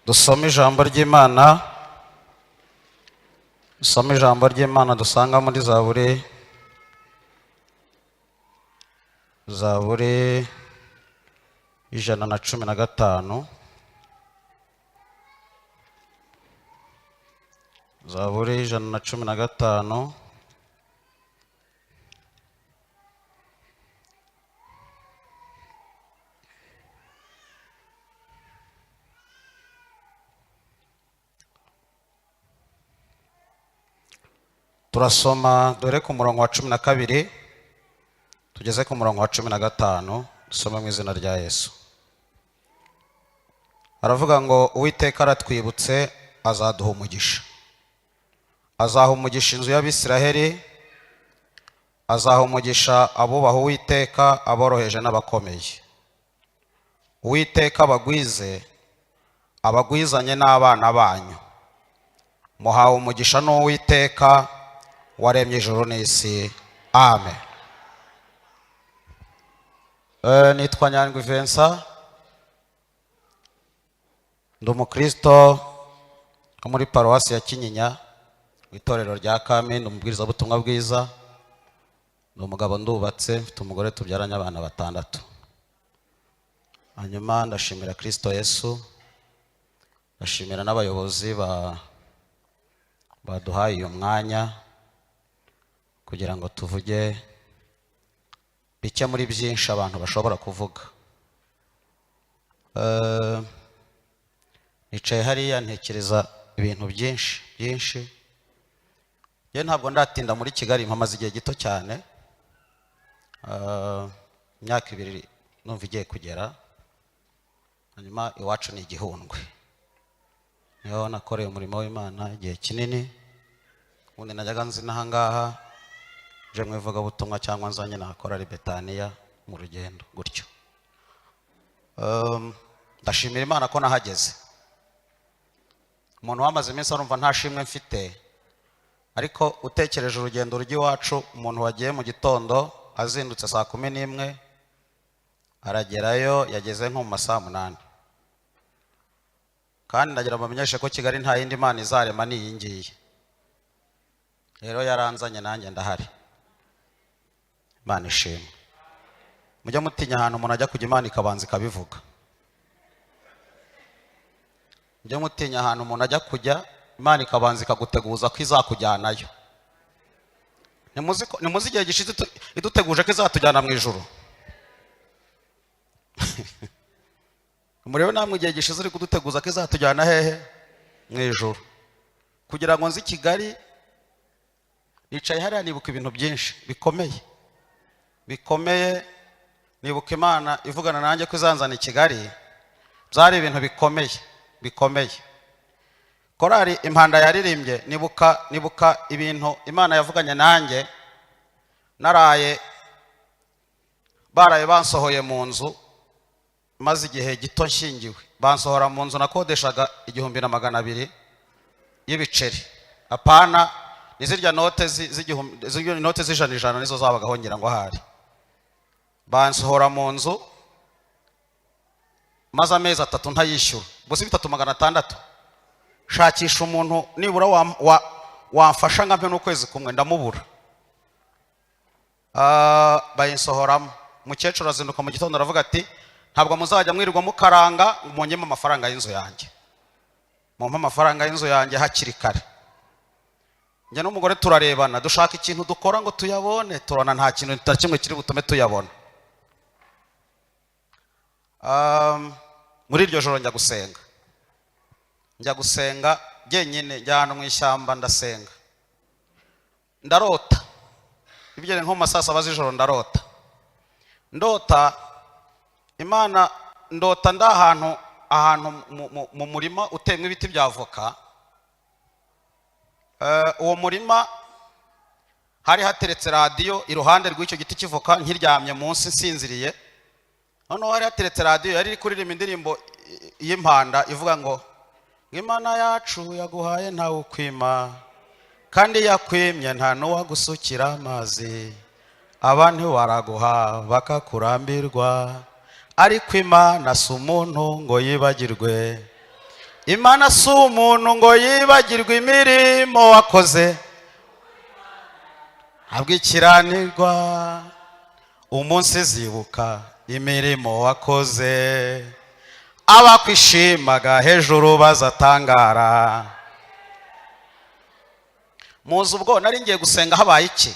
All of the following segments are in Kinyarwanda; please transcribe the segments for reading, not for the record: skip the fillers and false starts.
Dusome ijambo ry'Imana, dusome ijambo ry'Imana dusanga muri Zaburi, Zaburi 115, Zaburi 115. Turasoma dore ku murongo wa 12 tugeze ku murongo wa 15. Dusome mu izina rya Yesu. Aravuga ngo: "Uwiteka aratwibutse, azaduha umugisha, azaha umugisha inzu y'Abisiraheli, azaha umugisha abubaha Uwiteka, aboroheje n'abakomeye. Uwiteka abagwize, abagwizanye n'abana banyu. Muhawe umugisha n'Uwiteka waremye ijuru n'isi." Amen. Nitwa Nyandwi Vincent, ndi umukristo wo muri paruwasi ya Kinyinya, mu itorero rya Kami. Ndi umubwirizabutumwa bwiza, ndi umugabo, ndubatse, mfite umugore, tubyaranye abana 6. Hanyuma ndashimira Kristo Yesu, ndashimira n'abayobozi baduhaye uyu mwanya kugira ngo tuvuge bike muri byinshi abantu bashobora kuvuga. Nicaye hariya ntekereza ibintu byinshi byinshi. Njye ntabwo ndatinda muri Kigali, mpamaze igihe gito cyane, imyaka 2 numva igiye kugera. Hanyuma iwacu ni Igihundwe, niho nakoreye umurimo w'Imana igihe kinini. Ubundi najyaga nzi n'aha ngaha nje mu ivugabutumwa cyangwa nzanye nakora ari Betaniya mu rugendo gutyo. Ndashimira Imana ko nahageze. Umuntu wamaze iminsi arumva nta shimwe mfite, ariko utekereje urugendo rujya iwacu, umuntu wagiye mu gitondo azindutse saa 11 aragerayo yageze nko mu masaha 8. Kandi ndagira ngo bamenyeshe ko Kigali nta yindi Mana izarema, ni iyi ngiyi. Rero yaranzanye nanjye ndahari, Imana ishimwe. Mujye mutinya ahantu umuntu ajya kujya Imana ikabanza ikabivuga. Mujye mutinya ahantu umuntu ajya kujya Imana ikabanza ikaguteguza ko izakujyanayo. Ntimuzi igihe gishize iduteguje ko izatujyana mu ijuru. Murebe namwe igihe gishize uri kuduteguza ko izatujyana hehe? Mu ijuru. Kugira ngo nzi Kigali, nicaye hariya nibuka ibintu byinshi bikomeye bikomeye. Nibuka Imana ivugana nanjye ko izanzana i Kigali, byari ibintu bikomeye bikomeye. Korali Impanda yaririmbye, nibuka ibintu Imana yavuganye nanjye. Naraye baraye bansohoye mu nzu, maze igihe gito nshyingiwe, bansohora mu nzu nakodeshaga 1200 y'ibiceri. Apana, ni zirya note z'igihumbi, zirya note z'ijana ijana nizo zabagaho ngira ngo ahari. Bansohora mu nzu maze amezi 3 ntayishyura, gusa 3600. Shakisha umuntu nibura wamfasha nkampe n'ukwezi kumwe, ndamubura. Bayinsohoramo. Umukecuru azinduka mu gitondo aravuga ati: "Ntabwo muzajya mwirirwa mukaranga, munyime amafaranga y'inzu yanjye, mumpe amafaranga y'inzu yanjye hakiri kare." Njye n'umugore turarebana, dushaka ikintu dukora ngo tuyabone, turabona nta kintu na kimwe kiri butume tuyabona. Muri iryo joro njya gusenga, njya gusenga jyenyine, njya ahantu mu ishyamba ndasenga, ndarota. Ibyo nko mu ma saa 7 z'ijoro ndarota, ndota Imana, ndota ndi ahantu mu murima uteyemo ibiti bya avoka. Uwo murima hari hateretse radiyo iruhande rw'icyo giti cy'ivoka. Nkiryamye munsi nsinziriye, noneho hari hateretse radiyo yari iri kuririmba indirimbo y'Impanda ivuga ngo: "Imana yacu yaguhaye ntawe ukwima, kandi yakwimye nta n'uwagusukira amazi. Abantu baraguha bakakurambirwa, ariko Imana si umuntu ngo yibagirwe." Imana si umuntu ngo yibagirwe imirimo wakoze, ntabwo ikiranirwa. Umunsi zibuka imirimo wakoze, abakwishimaga hejuru bazatangara. Muzi ubwo nari ngiye gusenga, habaye iki?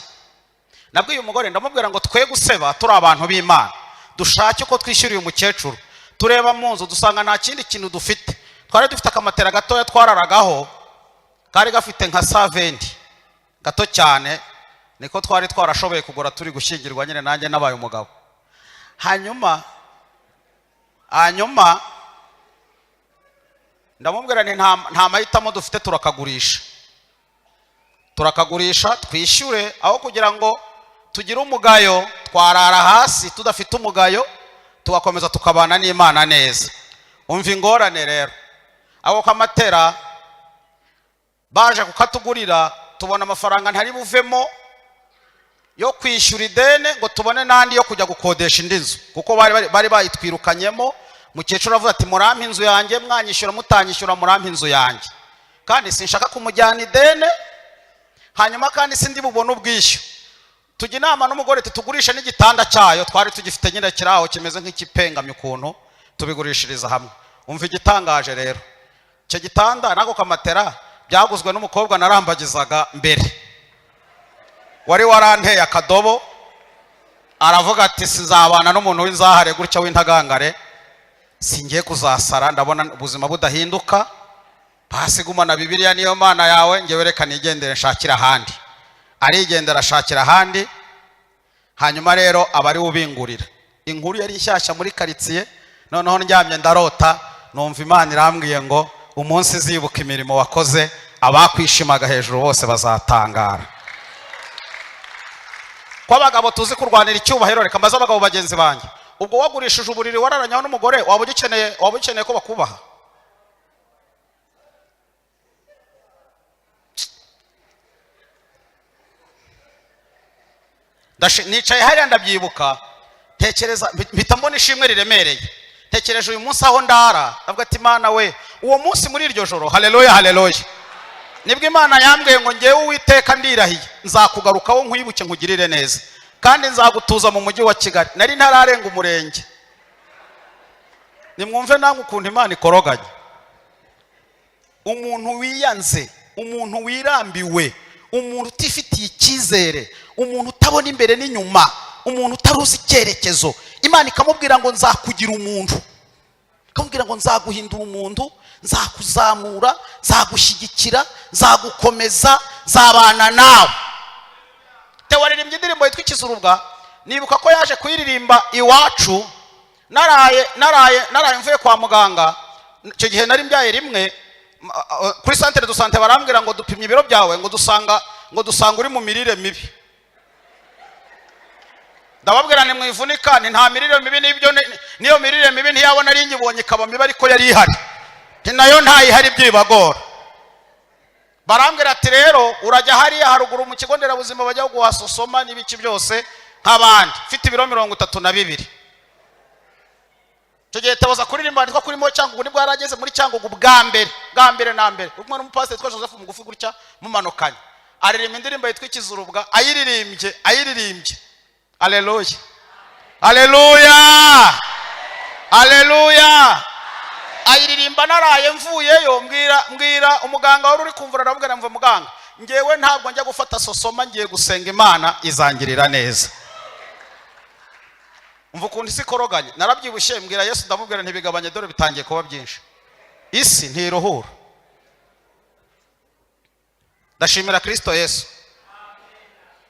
Nabwiye umugore, ndamubwira ngo twe guseba, turi abantu b'Imana, dushake uko twishyura uyu mukecuru. Tureba mu nzu, dusanga nta kindi kintu dufite. Twari dufite akamatera gatoya twararagaho, kari gafite nka 120, gato cyane, niko twari twarashoboye kugura turi gushyingirwa nyine, nanjye nabaye umugabo. Hanyuma ndamubwira nti nta mahitamo dufite, turakagurisha, turakagurisha twishyure, aho kugira ngo tugire umugayo twarara hasi tudafite umugayo, tugakomeza tukabana n'Imana neza. Umva ingorane rero, ako kamatera baje kukatugurira, tubona amafaranga ntari buvemo yo kwishyura ideni ngo tubone n'andi yo kujya gukodesha indi nzu, kuko bari bayitwirukanyemo. Mukecuru avuga ati: "Murampa inzu yanjye, mwanyishyura mutanyishyura, murampa inzu yanjye." Kandi sinshaka kumujyana ideni, hanyuma kandi sindi bubone ubwishyu. Tujya inama n'umugore, tutugurishe n'igitanda cyayo twari tugifite nyine, kiri aho kimeze nk'ikipengamye ukuntu, tubigurishiriza hamwe. Umva igitangaje rero, icyo gitanda n'ako kamatera byaguzwe n'umukobwa narambagizaga mbere, wari waranteye akadobo, aravuga ati: "Sinzabana n'umuntu w'inzahare gutya, w'intagangare, singiye kuzasara, ndabona ubuzima budahinduka. Basi gumana Bibiliya, niyo Mana yawe, ngewe reka nigendere nshakira ahandi." Arigendera, ashakira ahandi. Hanyuma rero aba ari we ubingurira. Inkuru yari nshyashya muri karitsiye. Noneho ndyamye ndarota, numva Imana irambwiye ngo: "Umunsi izibuka imirimo wakoze, abakwishimaga hejuru bose bazatangara." Ko abagabo tuzi kurwanira icyubahiro, reka mbaze abagabo bagenzi banjye: ubwo wagurishije uburiri wararanyaho n'umugore, waba ugikeneye ko bakubaha? Nicaye hariya ndabyibuka, ntekereza, mpita mbona ishimwe riremereye. Ntekereje uyu munsi aho ndara, ndavuga ati: "Imana we." Uwo munsi, muri iryo joro, haleluya, haleluya, nibwo Imana yambwiye ngo: "Ngewe Uwiteka ndirahiye, nzakugarukaho, nkwibuke, nkugirire neza, kandi nzagutuza mu mujyi wa Kigali." Nari ntararenga umurenge. Nimwumve namwe ukuntu Imana ikoroganye. Umuntu wiyanze, umuntu wirambiwe, umuntu utifitiye icyizere, umuntu utabona imbere n'inyuma, umuntu utaruzi icyerekezo, Imana ikamubwira ngo: "Nzakugira umuntu," ikamubwira ngo: "Nzaguhindura umuntu, nzakuzamura, nzagushyigikira, nzagukomeza, nzabana nawe." Theo waririmbye indirimbo yitwa "Ikizurubwa", nibuka ko yaje kuyiririmba iwacu naraye mvuye kwa muganga. Icyo gihe nari mbyaye rimwe kuri centre de santé, barambwira ngo: "Dupimye ibiro byawe," ngo dusanga uri mu mirire mibi. Ndababwira ni mwivunika, ni nta mirire mibi, n'ibyo niyo mirire mibi ntiyabona ari ngibonye ikaba mibi, ariko yari ihari, nti nayo ntayihari byibagora. Barambwira ati: "Rero urajya hariya haruguru mu kigo nderabuzima, bajya guhasosoma n'ibiki byose nk'abandi." Mfite ibiro 32 icyo gihe. Tabaza kuririmba nitwa kurimo Cyangugu, nibwo yarageze muri Cyangugu bwa mbere, bwa mbere na mbere, kumwe n'umupasiteri witwa Joseph Mugufi gutya mumanukanye, aririmba indirimbo yitwa "Ikizurubwa". Ayiririmbye, aleluya, aleluya, aleluya, ayiririmba naraye mvuyeyo. Mbwira umuganga wari uri kumvura, aramubwira: "Mva muganga, ngewe ntabwo njya gufata sosoma, ngiye gusenga, Imana izangirira neza." Umva ukuntu isi ikoroganye. Narabyibushye, mbwira Yesu, ndamubwira: "Ntibigabanye, dore bitangiye kuba byinshi." Isi ntiruhura. Ndashimira Kirisito Yesu.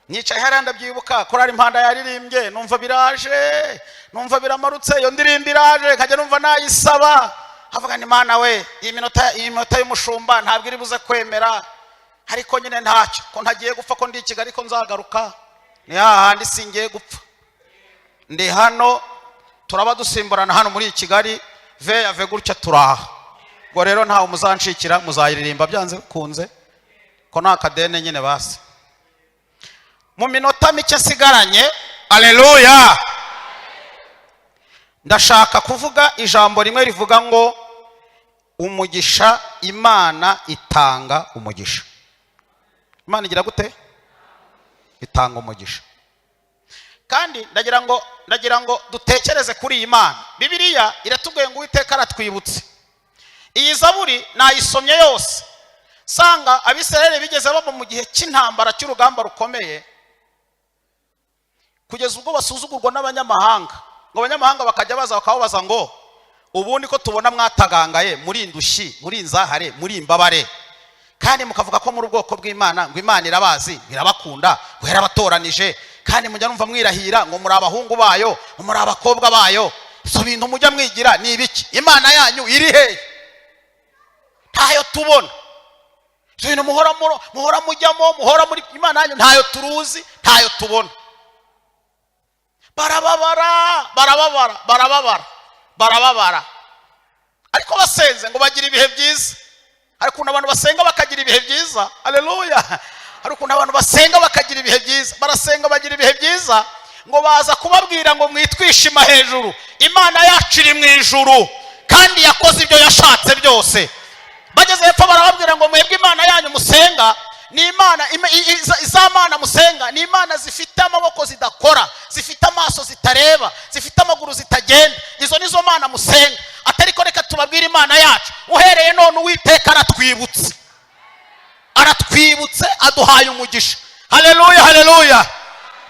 Nicaye hariya ndabyibuka, korari Impanda yaririmbye, numva biraje, numva biramarutse, iyo ndirimbo iraje, nkajya numva nayisaba, havuga ni: "Mana we, iyi minota y'umushumba ntabwo iri buze kwemera, ariko nyine ntacyo, ko ntagiye gupfa, ko ndi i Kigali, ko nzagaruka, ni hahandi, singiye gupfa, ndi hano, turaba dusimburana hano muri Kigali, ve yave gutya turaha." Ubwo rero ntawe muzanshikira, muzayiririmba byanze bikunze, ko nta kadene nyine. Basi mu minota mike nsigaranye, aleluya, ndashaka kuvuga ijambo rimwe rivuga ngo Umugisha, Imana itanga umugisha. Imana igira gute? Itanga umugisha. Kandi ndagira ngo dutekereze kuri iyi Mana. Bibiliya iratubwiye ngo Uwiteka aratwibutse. Iyi zaburi nayisomye yose, sanga Abisirayeli bigeze baba mu gihe cy'intambara, cy'urugamba rukomeye, kugeza ubwo basuzugurwa n'abanyamahanga, ngo abanyamahanga bakajya baza bakababaza ngo: "Ubundi ko tubona mwatagangaye, muri indushyi, muri inzahare, muri imbabare, kandi mukavuga ko muri ubwoko bw'Imana, ngo Imana irabazi, irabakunda, ngo yarabatoranije, kandi mujya numva mwirahira ngo muri abahungu bayo, ngo muri abakobwa bayo, ibyo bintu mujya mwigira ni ibiki? Imana yanyu iri hehe? Ntayo tubona. Ibyo bintu muhora mujyamo, muhora muri Imana yanyu, ntayo turuzi, ntayo tubona." Barababara, barababara, barababara, barababara, ariko basenze ngo bagire ibihe byiza. Hari ukuntu abantu basenga bakagira ibihe byiza. Aleluya! Hari ukuntu abantu basenga bakagira ibihe byiza. Barasenga, bagira ibihe byiza, ngo baza kubabwira ngo: "Mwitwishima hejuru, Imana yacu iri mu ijuru kandi yakoze ibyo yashatse byose." Bageze hepfo barababwira ngo: "Mwebwe Imana yanyu musenga ni Imana za mana musenga ni imana zifite amaboko zidakora, zifite amaso zitareba, zifite amaguru zitagenda. Izo nizo mana musenga. Atari ko reka tubabwire Imana yacu. Uhereye none Uwiteka aratwibutse, aratwibutse, aduhaye umugisha." Haleluya, haleluya!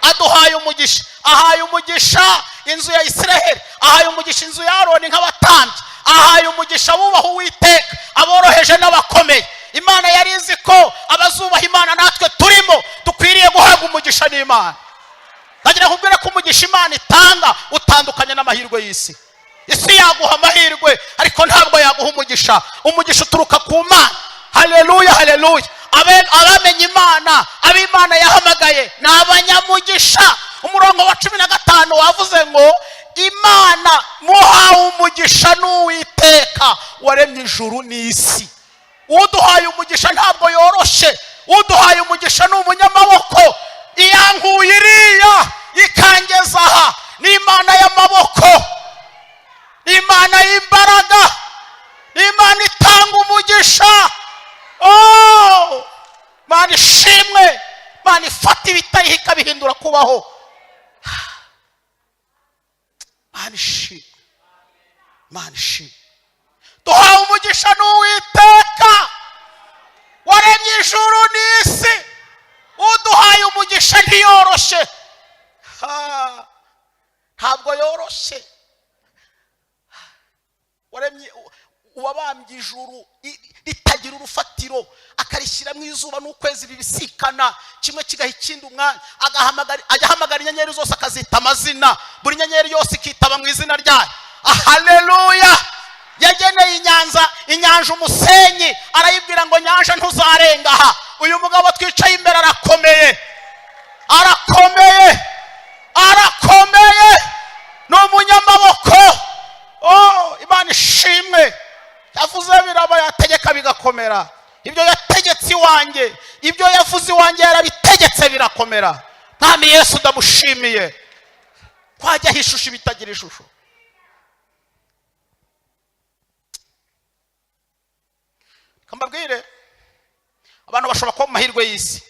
Aduhaye umugisha, ahaye umugisha inzu ya Isiraheli, ahaye umugisha inzu ya Aroni nk'abatambyi, ahaye umugisha bubaha Uwiteka, aboroheje n'abakomeye. Imana yari izi ko abazubaha Imana, natwe turimo, dukwiriye guhabwa umugisha n'Imana. Ndagira nkubwire ko umugisha Imana itanga utandukanye n'amahirwe y'isi. Isi yaguha amahirwe, ariko ntabwo yaguha umugisha. Umugisha uturuka ku Mana. Haleluya, haleluya! Abamenye Imana, ab'Imana yahamagaye, ni abanyamugisha. Umurongo wa 15 wavuze ngo: "Imana muhawe umugisha n'Uwiteka waremye ijuru n'isi." Uduhaye umugisha ntabwo yoroshe, uduhaye umugisha ni umunyamaboko. Iyankuye iriya ikangeza aha ni Imana y'amaboko, ni Imana y'imbaraga, ni Imana itanga umugisha. Oh! Imana ishimwe! Imana ifata ibitariho ikabihindura kubaho. Imana ishimwe, Imana ishimwe! Duhawe umugisha n'Uwiteka waremye ijuru n'isi. Uduhaye umugisha ntiyoroshye. Ha, ntabwo yoroshye. Waremye, uwabambye ijuru ritagira urufatiro, akarishyiramo izuba n'ukwezi bibisikana, kimwe kigaha ikindi umwanya, agahamagara, ajya ahamagara inyenyeri zose akazita amazina, buri nyenyeri yose ikitaba mu izina ryayo. Haleluya! Yageneye inyanza, inyanja umusenyi, arayibwira ngo: "Nyanja, ntuzarenga aha." Uyu mugabo twicaye imbere arakomeye, arakomeye, arakomeye, ni umunyamaboko. Oh, Imana ishimwe! Yavuze biraba, yategeka bigakomera. Ibyo yategetse iwanjye, ibyo yavuze iwanjye, yarabitegetse birakomera. Mwami Yesu ndamushimiye kwajyaho ishusho ibitagira ishusho. Reka mbabwire, abantu bashobora kuba mu mahirwe y'isi.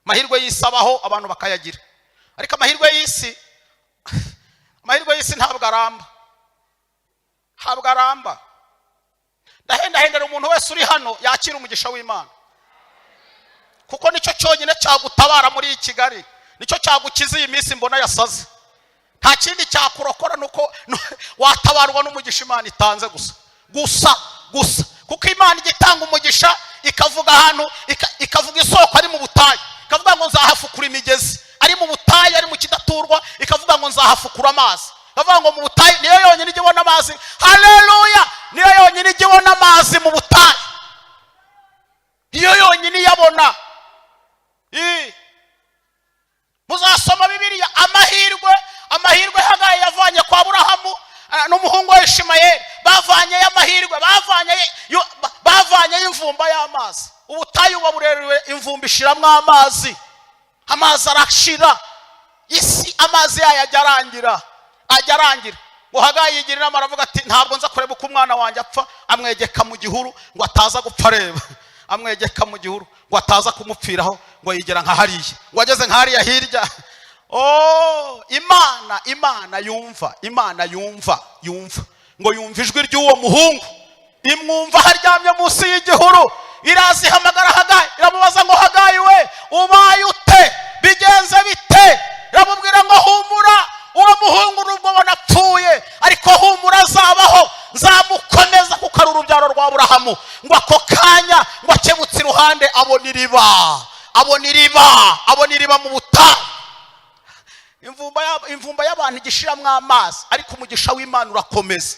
Amahirwe y'isi abaho, abantu bakayagira, ariko amahirwe y'isi ntabwo aramba, ntabwo aramba. Ndahendahendera umuntu wese uri hano yakira umugisha w'Imana, kuko nicyo cyonyine cyagutabara muri iyi Kigali, nicyo cyagukiza iyi minsi mbona yasaze. Nta kindi cyakurokora, nuko watabarwa n'umugisha Imana itanze gusa, gusa, gusa, kuko Imana ijya itanga umugisha, ikavuga ahantu, ikavuga isoko ari mu butayu, ikavuga ngo nzahafukura imigezi. Ari mu butayu, ari mu kidaturwa, ikavuga ngo nzahafukura amazi. Ikavuga ngo mu butayu niyo yonyine ijya ibona amazi. Haleluya! Niyo yonyine ijya ibona amazi mu butayu, niyo yonyine iyabona. Muzasoma Bibiliya, amahirwe Hagayi yavanye kwa Burahamu n'umuhungu we Ishimayeli, bavanyeyo amahirwe, bavanyeyo imvumba y'amazi. Ubutayu buba burerewe, imvumba ishiramo amazi, amazi arashira. Isi amazi yayo ajya arangira, ajya arangira. Ngo Hagayi yigira inama, aravuga ati: "Ntabwo nza kureba uko umwana wanjye apfa." Amwegeka mu gihuru ngo ataza gupfa areba, amwegeka mu gihuru ngo ataza kumupfiraho, ngo yigira nka hariya, ngo ageze nka hariya hirya. Oh, Imana yumva, Imana yumva, yumva, ngo yumva ijwi ry'uwo muhungu, imwumva aho aryamye munsi y'igihuru. Iraza ihamagara Hagayi, iramubaza ngo: "Hagayi we, ubaye ute? Bigenze bite?" Iramubwira ngo: "Humura, uwo muhungu nubwo ubona apfuye, ariko humura, azabaho, nzamukomeza kuko ari urubyaro rwa Burahamu." Ngo ako kanya ngo akebutse iruhande, abona iriba, abona iriba, abona iriba mu butayu. Imvumba y'abantu igishiramo amazi, ariko umugisha w'Imana urakomeza.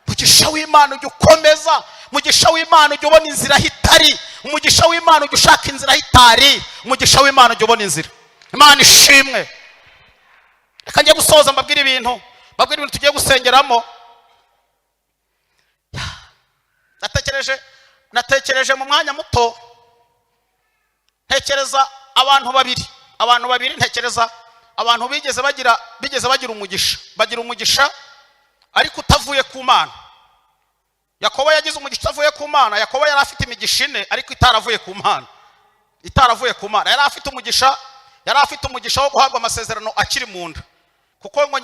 Umugisha w'Imana ujya ukomeza, umugisha w'Imana ujya ubona inzira aho itari, umugisha w'Imana ujya ushaka inzira aho itari, umugisha w'Imana ujya ubona inzira. Imana ishimwe. Reka njye gusoza, mbabwire ibintu tugiye gusengeramo. Natekereje mu mwanya muto, ntekereza abantu babiri, abantu babiri, ntekereza abantu bigeze bagira umugisha, bagira umugisha ariko utavuye ku Mana. Yakobo yagize umugisha utavuye ku Mana. Yakobo yari afite imigisha ine ariko itaravuye ku Mana, itaravuye ku Mana. Yari afite umugisha wo guhabwa amasezerano akiri mu nda, kuko ngo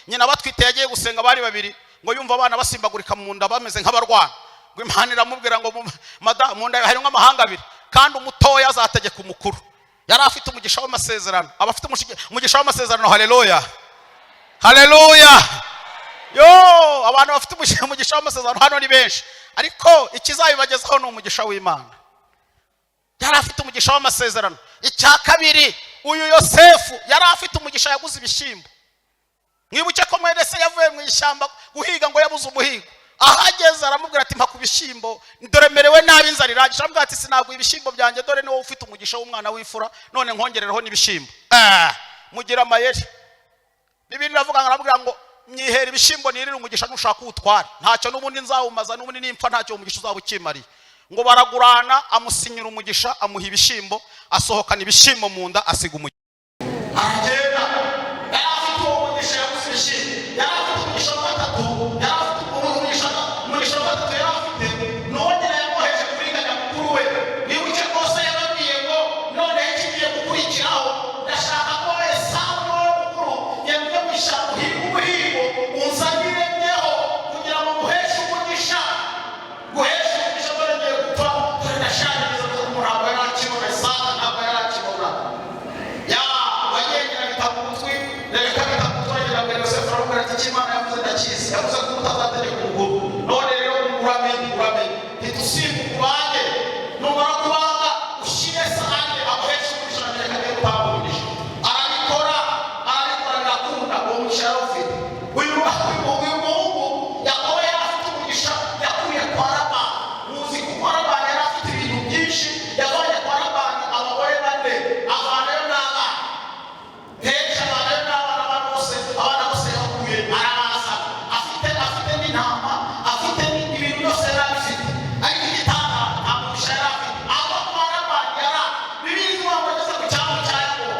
nyina batwite yagiye gusenga bari babiri, ngo yumva abana basimbagurika mu nda bameze nk'abarwana. Ngo Imana iramubwira ngo: "Madamu, mu nda yawe harimo amahanga abiri, kandi umutoya azategeka umukuru." Yari afite umugisha w'amasezerano. Aba afite umugisha w'amasezerano. Haleluya, haleluya! Yo, abantu bafite umugisha w'amasezerano hano ni benshi, ariko ikizabibagezaho ni umugisha w'Imana. Yari afite umugisha w'amasezerano. Icya kabiri, uyu Yosefu yari afite umugisha, yaguze ibishyimbo. Mwibuke ko mwene se yavuye mu ishyamba guhiga, ngo yabuze umuhigo. Ahageze aramubwira ati: "Mpa ku bishyimbo, dore merewe nabi, inzara irangije." Aramubwira ati: "Sinaguha ibishyimbo byanjye, dore ni wowe ufite umugisha w'umwana w'imfura, none nkongerereho n'ibishyimbo." Ah, mugira amayeri. Bibiri iravuga ngo aramubwira ngo: "Nyihera ibishyimbo nirire umugisha, nushaka uwutware, ntacyo n'ubundi nzawumaza, n'ubundi nimpfa ntacyo umugisha uzaba ukimariye." Ngo baragurana, amusinyira umugisha, amuha ibishyimbo, asohokana ibishyimbo mu nda, asiga umugisha, aragenda. Yari afite uwo mugisha, yaguze ibishyimbo. Yari afite umugisha wa gatatu, yari afite umugisha wa gatatu yari afite ni uwo nyina yamwoheje kuriganya mukuru we. Wibuke rwose yababwiye ngo: "Noneho ikigiye gukurikiraho, ndashaka ko Esawu, niwe mukuru, genda ujye mu ishyamba uhinge umuhigo, unzanire ngeho kugira ngo nguheshe umugisha, guhesha umugisha. Dore ngiye gupfa, dore ndashaje." Umuntu ntabwo yari akibona Isaka, ntabwo yari akibona. Ya wagendera bita mu gutwi, reka bita mu gutwi, agira ngo Yosefu aramubwira ati: "Icyo Imana yavuze ndakizi, yavuze ko utazategeka umuguru. None rero uramenye, uramenye, ntitusimbuke, ubange, numara kubaga ushyire sahane aguheshe umugisha, reka agiye gutanga umugisha." Arabikora, arabikora, birakunda. Uwo mugisha yari ufite. Uyu muhungu Yakobo yari afite umugisha yakuye kwa Labani. Muzi kuko Labani yari afite ibintu byinshi. Yavanye kwa Labani abagore bane, avanayo n'abana benshi, avanayo n'abana, abana bose, abana bose yabakuye, arabaza. Afite n'intama, afite ibintu byose yari abifite, ariko igitanda nta mugisha yari afite. Ava kwa Labani yari, Bibiliya ivuga ngo ageze ku cyambu cya Yakobo,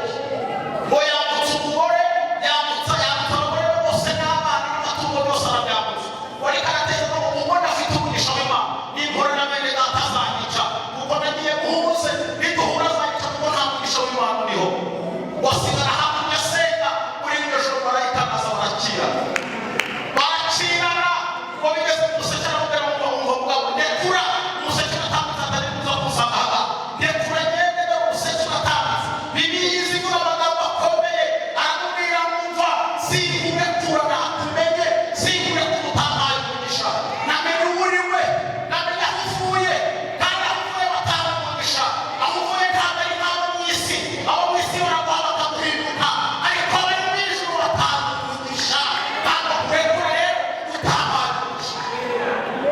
ngo yambutse umugore, yambutsa abagore be bose n'abana n'amatungo byose arabyambutsa. Ngo ariko aratekereza ngo umugore afite umugisha w'Imana, nimpura na bene data azanyica, kuko nagiye muhuze, niduhura azanyica, kuko nta mugisha w'Imana uriho. Wasigara hakurya asenga. Muri iryo joro marayika aza, barakira, barakirana. Ngo bigeze mu museke, aramubwira ngo: "Umva mugabo, ndekura, umuseke uratambutse, atari kuza kunsanga aha, ndekura ngende, dore umuseke uratambutse." Bibiliya ivuga amagambo akomeye, aramubwira ngo: "Umva, sinkurekura nakumenye, sinkurekura utampaye umugisha. Namenye uwo uri we, namenye aho uvuye, kandi aho uvuye batanga umugisha. Aho uvuye ntabwo ari nk'abo mu isi. Abo mu isi baraguha bakaguhinduka, ariko abari mu ijuru batanga umugisha. Ntabwo kurekura rero utampaye umugisha."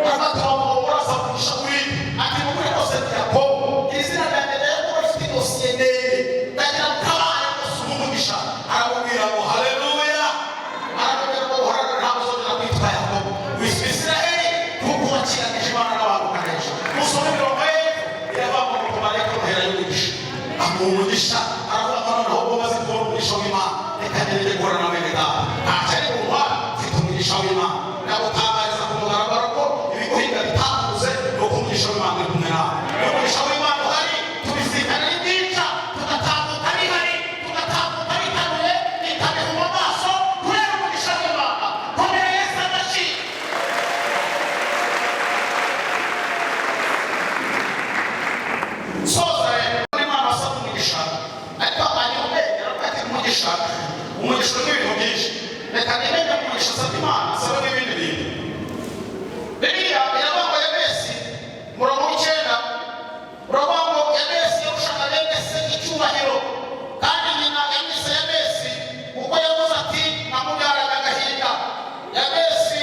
Aravuga ngo: "Urasa umugisha uri?" Ati: "Mukuri kose ni Yakobo. Iri zina ryanjye rero kuba rifite dosiye ndende, ndagira ngo ntabare rwose umugisha." Aramubwira ngo: "Haleluya!" Aramubwira ngo: "Uhorana, ntabwo uzongera kwitwa Yakobo, witwa Isiraheli, kuko wakiranije Imana n'abantu ukanesha." Musome imirongo y'epfo, iravuga ngo marayika amuhera y'umugisha, amuha umugisha. Aravuga ngo: "Noneho ubwo maze kubona umugisha w'Imana, reka ngende guhura na bene data, ntacyo ari buntware, mfite Umugisha w'Imana uri kumwe nawe. Iyo umugisha w'Imana uhari, tubisikana n'ibyica, tugatambuka bihari, tugatambuka bitanuye, bitabihuma amaso kubera umugisha w'Imana. Komera Yesu amashyi. Soza rero, Imana wasabye umugisha, ariko agira ubwenge, aravuga ati: "Umugisha, umugisha urimo ibintu byinshi. Reka nemere umugisha asabye Imana, asabe n'ibindi bintu." Bibiliya iravuga ngo Yabesi, umurongo w'9 uravuga ngo Yabesi yarushaga bene se icyubahiro, kandi nyina yamwise Yabesi kuko yavuze ati: "Namubyaraga agahinda." Yabesi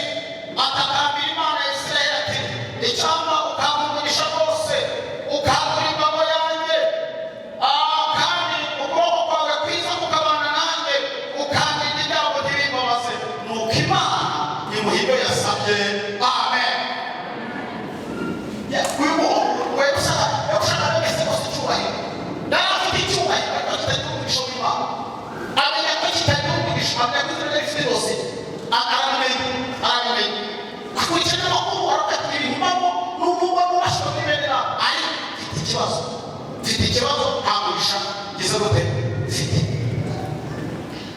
atakambira Imana ya Isirayeli ati: "Icyampa ukampa umugisha rwose, ukangura imbago yanjye, kandi ukuboko kwawe kwiza kukabana nanjye, ukandinda ibyago ntibimbabaze." Nuko Imana imuha ibyo yasabye. Amen. Uyu muhungu yarushaga bene se bose icyubahiro. Yari afite icyubahiro, ariko kitagira umugisha w'Imana. Amenya ko kitagira umugisha, amenya ko izina rye rifite dosiye. Arabimenya, arabimenya, akurikirana amakuru, aravuga ati: "Ibintu mbamo nubwo nubashywe muri bene data, ariko mfite ikibazo, mfite ikibazo, nta mugisha ngize gute mfite."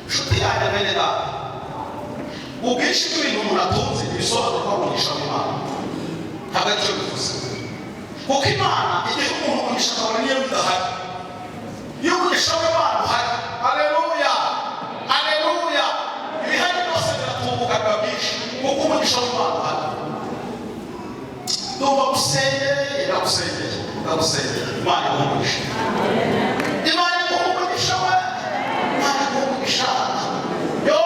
Nshuti yanjye, bene data, ubwinshi bw'ibintu umuntu atunze ntibisobanura ko ari umugisha w'Imana. Ntabwo aricyo bivuze, kuko Imana igihe umuntu umugisha akabona niyo bidahari. Iyo umugisha w'Imana uhari, aleluya, aleluya, ibihari byose biratumbuka, biba byinshi, kuko umugisha w'Imana uhari. Ndumva gusengeye, ndagusengeye, ndagusengeye. Imana iguhe umugisha, Imana iguhe umugisha we, Imana iguhe umugisha. Yo,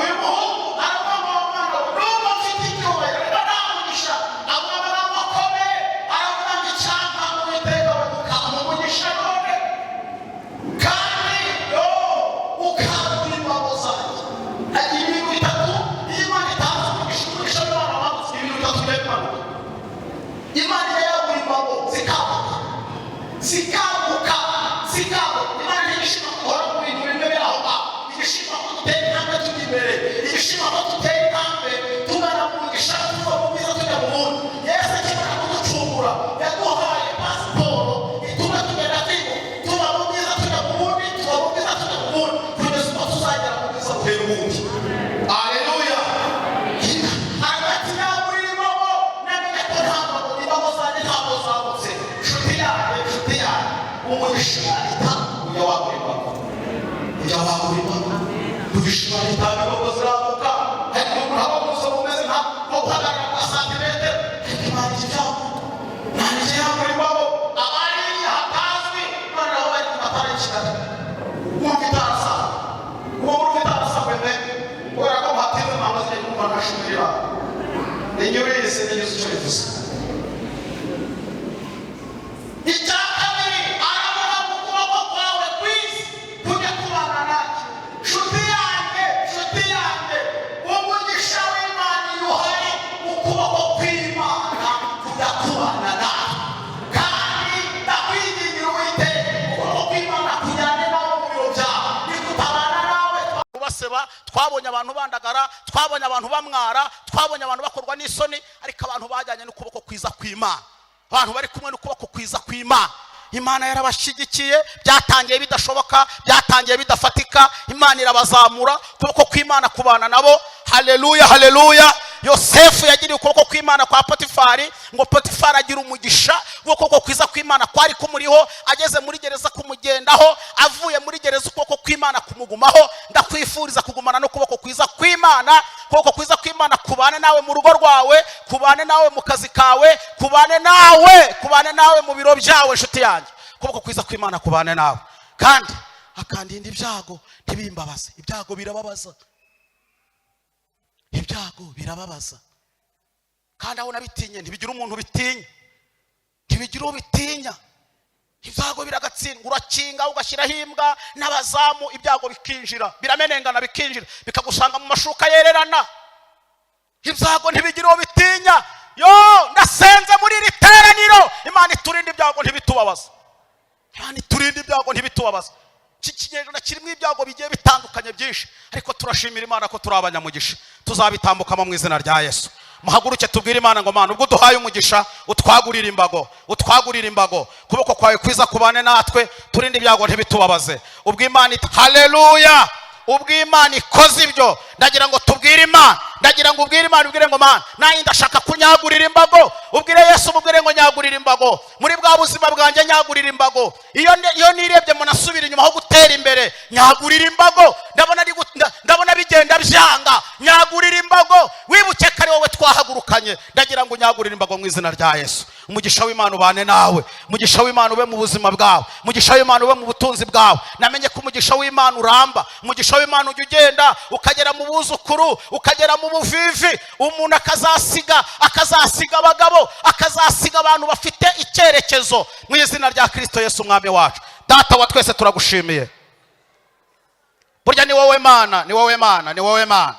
uyu muhungu aravuga ngo: "Mwana we, nubwo mfite icyubahiro, ariko nta mugisha." Avuga amagambo akomeye, aravuga ngo: "Icyampa Uwiteka we ukampa umugisha none, kandi yo ukangura imbago zanjye." Hari ibintu bitatu iyo Imana itanze umugisha, umugisha w'Imana wambutse, ibintu bitatu bigiye bimanuka. Imana iyo yagura imbago zikaguka, zikaguka, zikaguka. Imana ntigishima guhora mu bintu bimwe biri aho ngaho. Igishima ko dutera intambwe tujya imbere, igishima ko dutera intambwe tugana mu mugisha, tuva mu bwiza tujya mu bundi. Yesu akimara kuducungura yaduhaye pasiporo ituma tugenda twiga, tuva mu bwiza tujya mu bundi, tuva mu bwiza tujya mu bundi, kugeza ubwo tuzagera mu bwiza buhera ubundi. Aleluya. Hagati yagurira imbago, namenye ko nta mbago, imbago zanjye ntabwo zagutse. Nshuti yanjye, nshuti yanjye, umugisha itanga ujya wagura imbago, ujya wagura imbago. Umugisha Imana itanga, imbago ziraguka. Hari umuntu aba mu buzima bumeze nko guhagarara kwa santimetero, ariko Imana ijya ibyagura, Imana ijya yagura imbago. Abari hatazwi none nabo bari ku matara y'i Kigali, wumva itarasanga uwo muri ufite arasangwe mbe, kubera ko muhatinze mpamvu zigiye kumva ntashimira inyurizi n'igize icyo bivuze. Icya kabiri aravuga ngo ukuboko kwawe kwiza kujya kubana nanjye. Nshuti yanjye, nshuti yanjye, umugisha w'Imana iyo uhari, ukuboko kw'Imana kujya kubana nawe. Kandi ndakwingingira Uwiteka, ukuboko kw'Imana kujyane nawe mu biro byawe, nikutabana nawe baseba. Twabonye abantu bandagara, twabonye abantu bamwara, twabonye abantu bakorwa n'isoni, ariko abantu bajyanye n'ukuboko kwiza kw'Imana, abantu bari kumwe n'ukuboko kwiza kw'Imana, Imana yarabashyigikiye. Byatangiye bidashoboka, byatangiye bidafatika, Imana irabazamura, ukuboko kw'Imana kubana nabo. Haleluya, haleluya. Yosefu yagiriye ukuboko kw'Imana kwa Potifari, ngo Potifari agira umugisha w'ukuboko kwiza kw'Imana kwari kumuriho. Ageze muri gereza kumugendaho, avuye muri gereza ukuboko kw'Imana kumugumaho. Ndakwifuriza kugumana n'ukuboko kwiza kw'Imana. Ukuboko kwiza kw'Imana kubane nawe mu rugo rwawe, kubane nawe mu kazi kawe, kubane nawe, kubane nawe mu biro byawe. Inshuti yanjye, ukuboko kwiza kw'Imana kubane nawe, kandi akandinda ibyago ntibimbabaze. Ibyago birababaza, ibyago birababaza, kandi aho nabitinye ntibigira umuntu bitinya, ntibigira uwo bitinya. Ibyago biragatsindwa. Urakinga, ugashyiraho imbwa n'abazamu, ibyago bikinjira, biramenengana, bikinjira, bikagusanga mu mashuka yererana. Ibyago ntibigira uwo bitinya. Yo, ndasenze muri iri teraniro, Imana iturinde ibyago ntibitubabaze, Imana iturinde ibyago ntibitubabaze. Iki kinyejana kirimo ibyago bigiye bitandukanye byinshi, ariko turashimira Imana ko turi abanyamugisha, tuzabitambukamo mu izina rya Yesu. Muhaguruke tubwire Imana ngo: "Mana, ubwo uduhaye umugisha, utwagurire imbago, utwagurire imbago. Kuboko kwawe kwiza kubane natwe, turinde ibyago ntibitubabaze." Ubwo Imana haleluya, ubwo Imana ikoze ibyo, ndagira ngo tubwire Imana, ndagira ngo ubwire Imana, ubwire ngo: "Mana, nanjye ndashaka kunyagurira imbago." Ubwire Yesu, umubwire ngo: "Nyagurira imbago muri bwa buzima bwanjye, nyagurira imbago. Iyo nirebye mbona asubira inyuma aho gutera imbere. Nyagurira imbago. Ndabona bigenda byanga. Nyagurira imbago. Wibuke ko ari wowe twahagurukanye. Ndagira ngo unyagurire imbago mu izina rya Yesu." Umugisha w'Imana ubane nawe. Umugisha w'Imana ube mu buzima bwawe. Umugisha w'Imana ube mu butunzi bwawe. Namenye ko umugisha w'Imana uramba. Umugisha w'Imana ujya ugenda ukagera mu buzukuru, ukagera mu buvivi, umuntu akazasiga abagabo, akazasiga abantu bafite icyerekezo mu izina rya Kirisito Yesu Umwami wacu. Data wa twese, turagushimiye. Burya ni wowe Mana, ni wowe Mana, ni wowe Mana.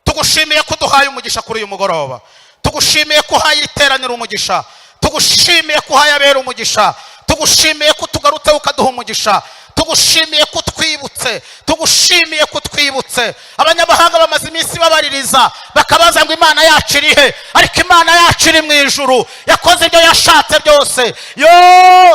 Tugushimiye ko uduhaye umugisha kuri uyu mugoroba. Tugushimiye ko uhaye iteraniro umugisha. Tugushimiye ko uhaye abera umugisha. Tugushimiye ko tugarutse ukaduha umugisha. Tugushimiye ko utwibutse. Tugushimiye ko utwibutse. Abanyamahanga bamaze iminsi babaririza, bakabaza ngo: "Imana yacu iri he?" Ariko Imana yacu iri mu ijuru, yakoze ibyo yashatse byose. Yo,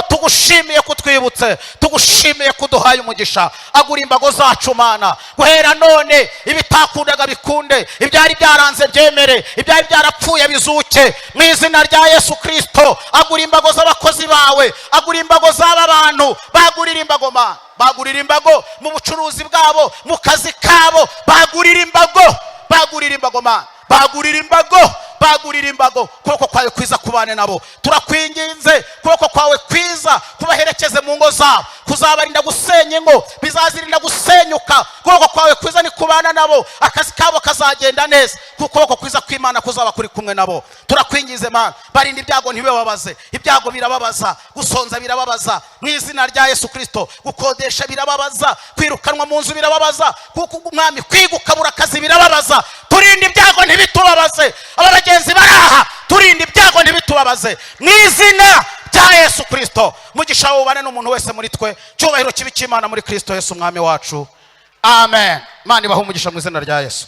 tugushimiye ko utwibutse. Tugushimiye ko uduhaye umugisha. Agura imbago zacu, Mana. Guhera none ibitakundaga bikunde, ibyari byaranze byemere, ibyari byarapfuye bizuke mu izina rya Yesu Kirisito. Agura imbago z'abakozi bawe, agura imbago z'aba bantu. Bagurira imbago, Mana. Bagurira imbago mu bucuruzi bwabo, mu kazi kabo. Bagurira imbago, bagurira imbago, Mana. Bagurira imbago, bagurira imbago. Ukuboko kwawe kwiza kubane nabo. Turakwinginze, ukuboko kwawe kwiza kubaherekeze mu ngo zabo, kuzabarinda gusenya ingo, bizazirinda gusenyuka. Ukuboko kwawe kwiza ni kubana nabo, akazi kabo kazagenda neza, kuko ukuboko kwiza kw'Imana kuzaba kuri kumwe nabo. Turakwinginze, Mana, barinda ibyago ntibibabaze. Ibyago birababaza, gusonza birababaza mu izina rya Yesu Kirisito. Gukodesha birababaza, kwirukanwa mu nzu birababaza, kuko Umwami kwiga ukabura akazi birababaza. Turinde ibyago ntibitubabaze. Aba bagenzi bari aha, turinde ibyago ntibitubabaze mu izina rya Yesu Kirisito. Mugisha wubane n'umuntu wese muri twe. Cyubahiro kibi cy'Imana muri Kirisito Yesu Umwami wacu. Amen. Imana ibahe umugisha mu izina rya Yesu.